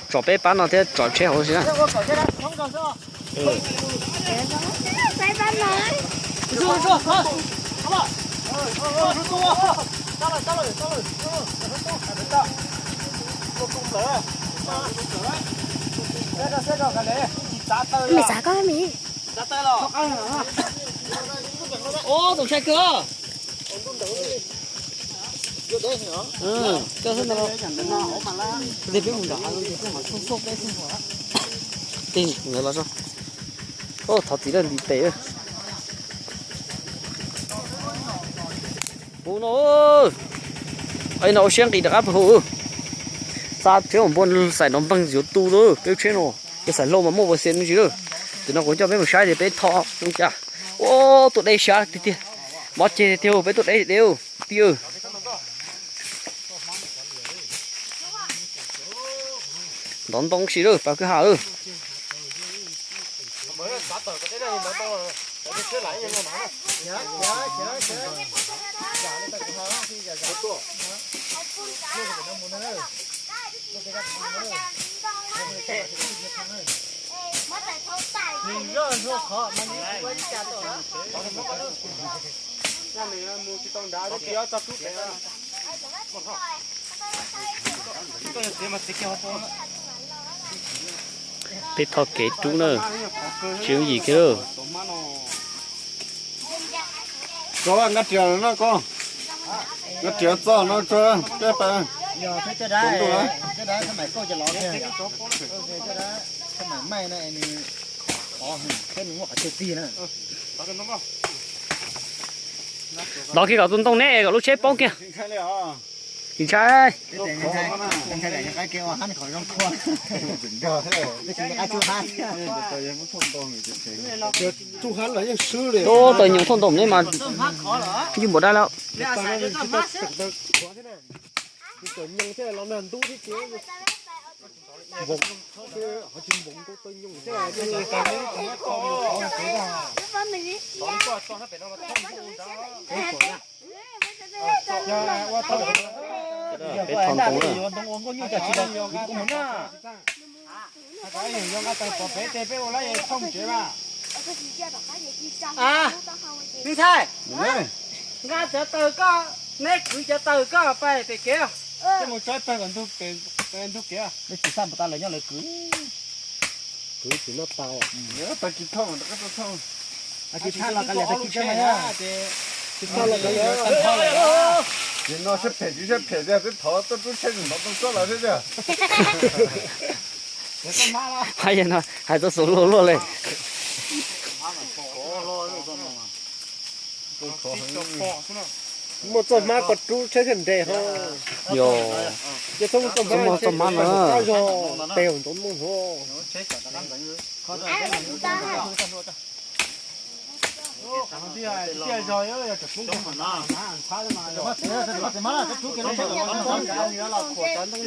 Tsom peb pab no thiab tsom tsheb hauv si na. Mày xả con mày. Ôh, tung sai kawg. Ntawd los, ntawd los. Ôh, thov txiv lawm nti tes. Hu no, no ua siab nqis rov qab pw hu. Xa tsheb npua xais nov npeeg yuav tu lawm peb tsheb no. Peb xaiv hlau mas muaj ua xia me ntsis lawm. Tim no kuv coj peb mus saib tias peb tho zoo cas. Ua tus dej sab tiag tiag. Mob ceg tiag tiag, peb tus dej deb tiag. Ntov ntoo si lawm pas kwj ha lawm. Peb tho kev rub na, tsis yooj yim kiag. Koj nkaj riam no koj, nkaj riam txog no tso peb pais. Dov kiag kom tus ntoo neb es kom lub tsheb poob kiag. Tsis ntshai. Tus taws nyoos thauj ntoo neb mas yeej npaum dab lawm. Peb tho ntoo na. Neb txav taws koj, neb kwv txav taws koj pais pem kev. Mus tso pawg kom ntug kev. Neb tsis xaj mus tas lawv nyob lawv kwv. Kwv tsis noj tas. Tsis thaj los kav liam tag kis tsheb na. Tsis thaj los kav liam. Ces no siab phem tsis siab phem tiag, twb thov tuaj rub tsheb ntov too tsob lawm thiab tiag. Hais no hais tau xaus luag luaj li. Muaj txoj hmab koj rub tsheb thiaj nres ho. Yog, ces txhob muaj txoj hmab, txhob muaj txoj hmab na. Qab zog pes ntov ntoo hov.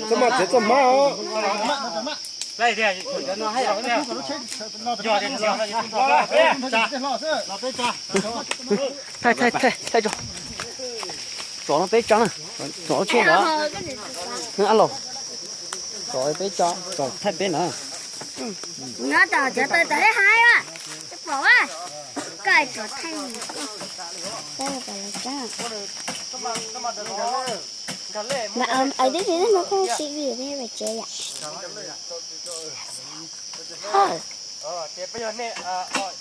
Txhob muaj tsev txoj hmab os. Thaij, thaij, thaij, thaij tso. Tsom no peb tso na. Tsom lub tsheb ntawd. Ab los. Tsom peb tso, tsom thaij peb na. Nyob tom cov taw tom ib haib a, pom a, koj tsom thaij. Mas twb tsis tau hnov koj sib vij peb pais tsev yom. Ces peb yog nej,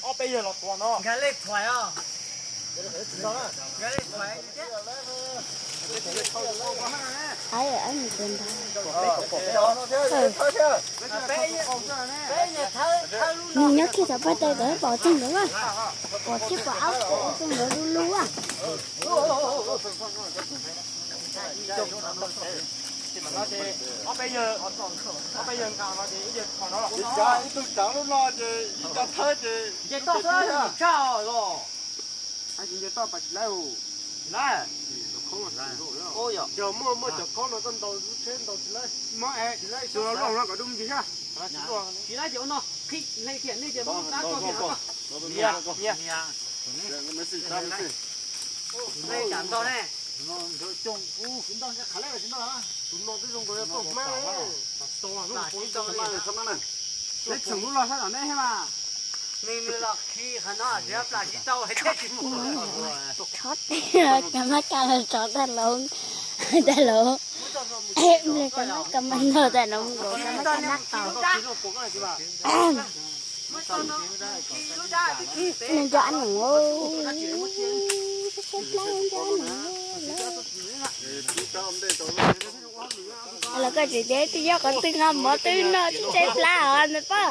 ob peb yawg los tuav no. Nws nyob kiag tom paj taw tod pom txoog ntawd, pom thiab pom ab pom txoog ntawd du lug. Ob peb yawg nqa no ces ib yawg kho no los. Ib tug tsav lub no ces ib co thawb ces. Nce toj xwb tshaj los. Nce toj pas tsis laib. Tsis laib. Yog muaj muaj cov khoob no koj ntaus lub tsheb ntaus tsis laib. Tsis laib, tsis laib, tsis laib, tsis laib ces ua no, qhib hle kiag nej ces muab dab tso kiag no. Nyias, nyias. Tsam ntog ne. Neb tseem lub los sab tom neb thiab mas. Nws los khi qhov no, plam tsis tau thiab tsis mus. Tsob teg, cov mab kas los tso tag lauj, tag lauj. Cov mab kas mas nrog tag no mus nkaus, cov mab kas nab tos. Nws nco ab num, sab sab plab nco ab num. Los koj tseem tias twb nyob qhov twg ho mov twb noj tsis tshaib plab os nws poj.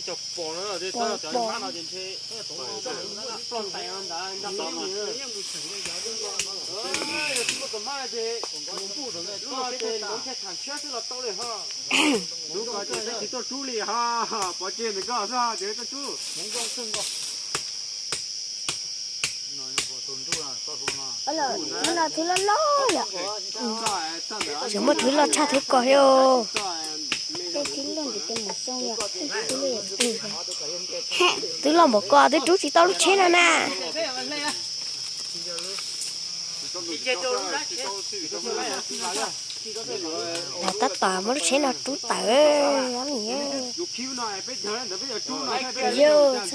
Pom, pom. Lub ko ces peb tsis tuaj rub li ho, pov tseg ntawm koj xwb ces tuaj rub. Hnub no thwv loj loj yom. Tseem muaj thwv loj tshaj thwv ko thiab. Tej thwv loj ntim tes mus xyoo yom. Thwv loj npaum ko twb rub tsis tau lub tsheb no na. Lawv tab tom muab lub tsheb no rub tawm. Yog txhob hais kuv.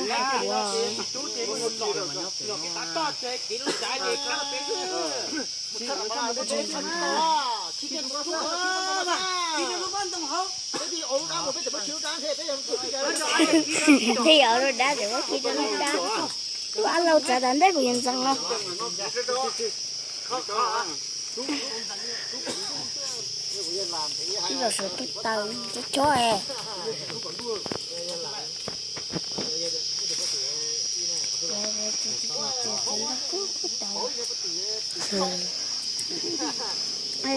Thiaj yuav ua dab tseem muab khi rau lub dab. Tus ab laus txav tas ntej kuv yuav ntxeev no. Ib los suav tub taws tsob tsob es.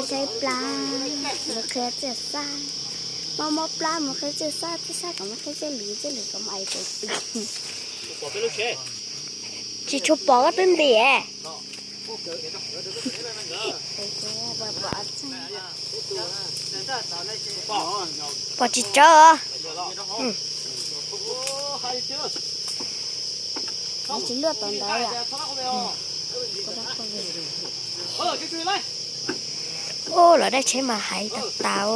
Saib plab mus qhia txiaj xab, mob mob plab mus qhia txiaj xab, txiaj xab kom mus qhia txiaj lwm, txiaj lwm kom mus ais tau. Tsis tshua pom koj twb ntiam. Pom tsis tsawg. Tsis luaj tau ntawd. Ub, lawv dab tsheb mas hais tas tas.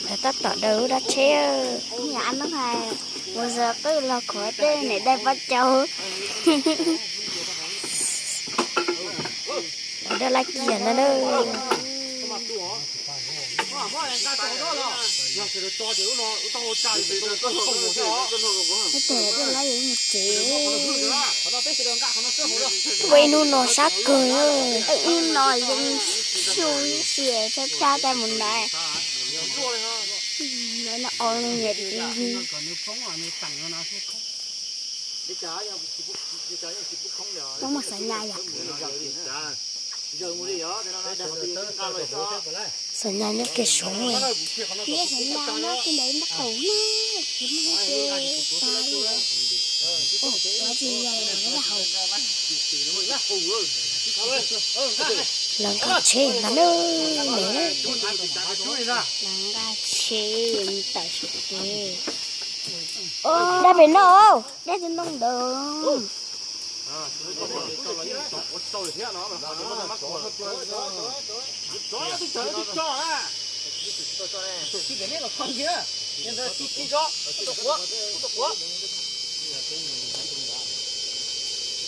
Lawv tab tom daws lub dab tsheb. Mus zov qwj los khuav tej niam dai pab cau. Lawv dab lab kiag no na. Ib teg dej lab yuav mus tsev. Ua ib hnub no sab kawg. Ib hnub no yeej xyu ib si tshaib plab tag mus ntawd. Lawv no o li yam li. Muaj muaj xav nyas yom. Xav nyas nyob kiag saud. Nyob xav nyas nyob kiag ntawm npab qaum na, tsis muaj ib ce tas li. Ua tsis yog los lawv hau. Lawv nqa tsheb ntag na, me. Lawv nqa tsheb tawm saum kev. Dab pem no, dab tsis ntoo ntawd.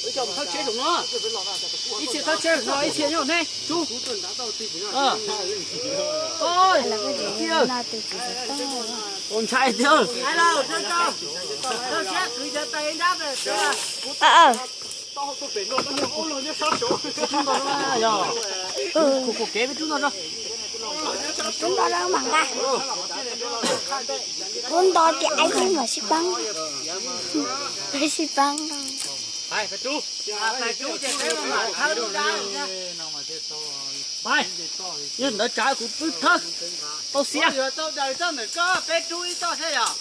Thawb tsheb no, ib txhia thawb tsheb no, ib txhia nyob ne, Tsub. Ntshai tiag. Kuv kuv kev peb rub no. Rub nto rau mam nqa. Rub nto ces aib tib mam sib paab. Sib paab. Yog ntawd tsam kuv twb thawb tau xiab.